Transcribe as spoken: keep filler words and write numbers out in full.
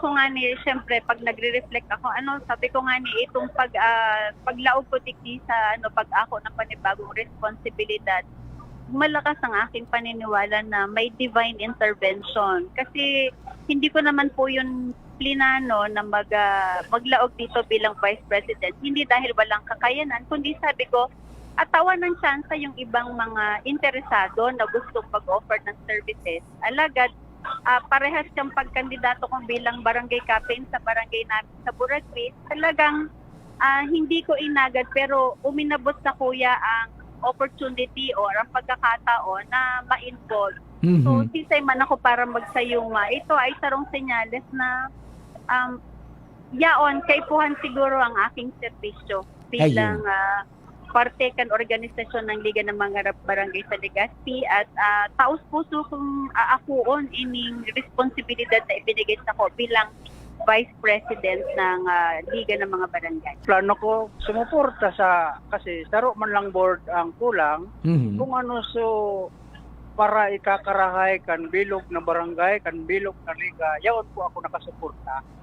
ko nga ni, siyempre, pag nagre-reflect ako, ano, sabi ko nga ni, itong pag, ah, paglaog ko digdi sa, ano, pag-ako ng panibagong responsibilidad, malakas ang aking paniniwala na may divine intervention. Kasi hindi ko naman po yun plinano na mag, ah, maglaog dito bilang vice president. Hindi dahil walang kakayanan, kundi sabi ko, atawan ng tsansa yung ibang mga interesado na gustong mag-offer ng services. Alagad, ah, parehas siyang pagkandidato ko bilang barangay captain sa barangay namin sa Buragpis. Talagang, ah, hindi ko inagad, pero uminabot sa kuya ang opportunity or ang pagkakataon na ma-involve. So, Mhm. sisay man ako para magsayuma. Ito ay sarong senyales na, um, yaon, kaipuhan siguro ang aking serbisyo bilang, ah, parte kan organisasyon ng Liga ng mga Rap-, Barangay sa Legazpi at, ah, taos puso kong aakuon ining responsibilidad na ibinigay sa ko bilang Vice President ng, ah, Liga ng mga Barangay. Plano ko sumuporta sa, kasi saro man lang board ang kulang. Mhm. Kung ano, so, para ikakarahay kan bilog na barangay, kan bilog na liga, yaon po ako nakasuporta.